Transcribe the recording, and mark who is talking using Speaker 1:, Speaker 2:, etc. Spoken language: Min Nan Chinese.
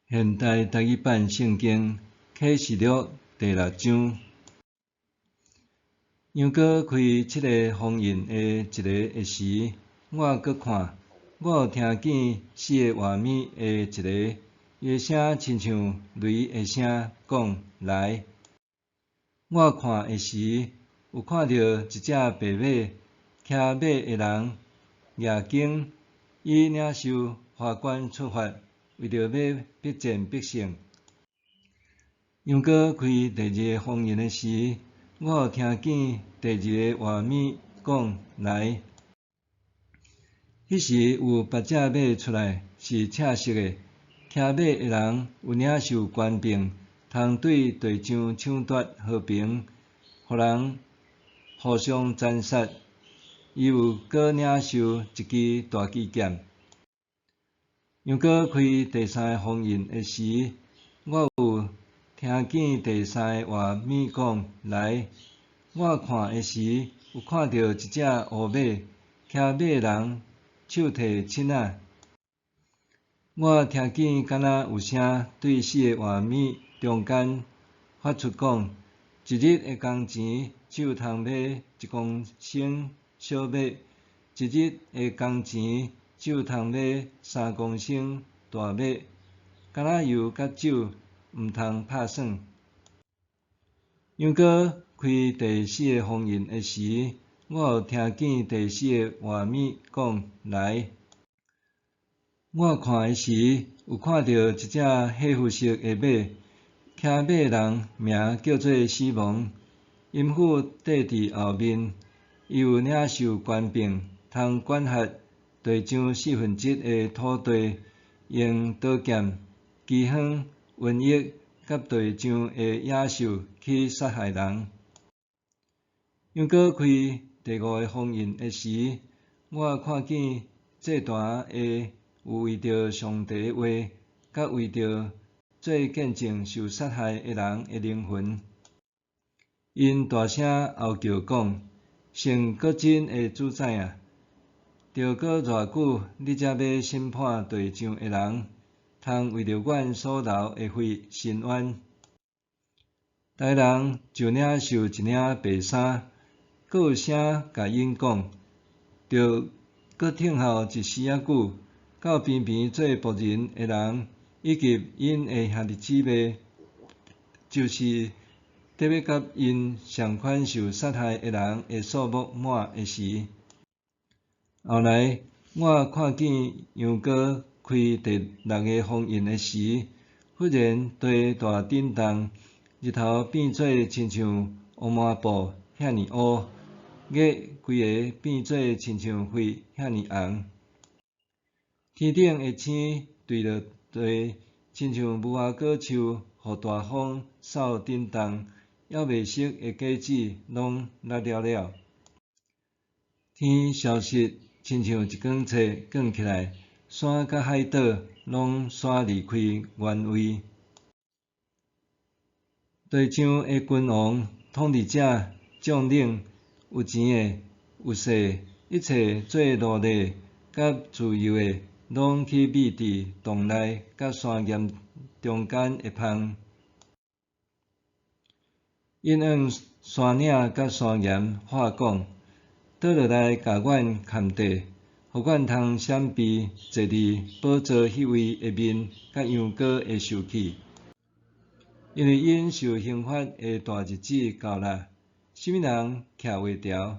Speaker 1: 現代台語版聖經啟示錄第六章。羊羔開七个封印的一个的時，我閣看，我有聽見四个活物的一个，伊的聲親像雷的聲，講來。我看的時，有看著一隻白馬，騎馬的人舉弓，已領受華冠出發，為著欲必戰必勝。羊羔開第二個封印的時，我有聽見第二个活物講來。彼時有八隻馬出來，是赤色的，騎馬的人有領受權柄，通對地上搶奪和平，予人互相殘殺。伊有閣領受一支大支劍。羊羔開第三个封印的時，我有聽見第三个活物講來。我看的時，有看著一隻烏馬，騎馬的人手提銃仔。我聽見敢若有聲對四个活物中間發出講：一日的工錢只有通買一公升小麥，一日的工錢只有通買3公升大麥。橄欖油佮酒毋通拍耍。羊羔開第四个封印的時，我有聽見第四个活物講來。我看的時，有看著一隻褐膚色的馬，騎馬的人名叫做死亡，陰府綴佇後面，伊有領受權柄，通管轄地上四分之一的土地，用刀劍、饑荒、瘟疫佮地上的野獸去殺害人。羊羔開第五个封印的時，我看見祭壇下有為著上帝的話，佮為著做見證受殺害的人的靈魂。𪜶大聲吼叫講：聖閣真的主宰啊！著閣偌久，你才欲審判地上的人，通為著阮所流的血伸冤？逐个人就領受一領白衫，閣有聲共𪜶講：著閣等候一絲仔久，到邊邊做僕人的人，以及𪜶的兄弟姊妹，就是得欲佮𪜶仝款受殺害的人的數目滿的時。後來，我看見羊羔開第六个封印的時，忽然地大震動，日頭變做親像烏麻布遐爾烏，月規个變做親像血遐爾紅。天頂的星墜落地，親像無花果樹予大風掃振動，猶未熟的果子攏落了了。天消失，親像一卷冊卷起來，山佮海島攏徙離開原位。地上的君王、統治者、將領，有錢的、有勢的，一切做奴隸佮自由的，攏去覕佇洞內佮山岩中間的縫。𪜶向山嶺佮山岩喊講：倒落來共阮崁綴，予阮通閃避坐佇寶座彼位的面，佮羊羔的受氣。因為𪜶受刑罰的大日子到啦，啥物人徛會牢？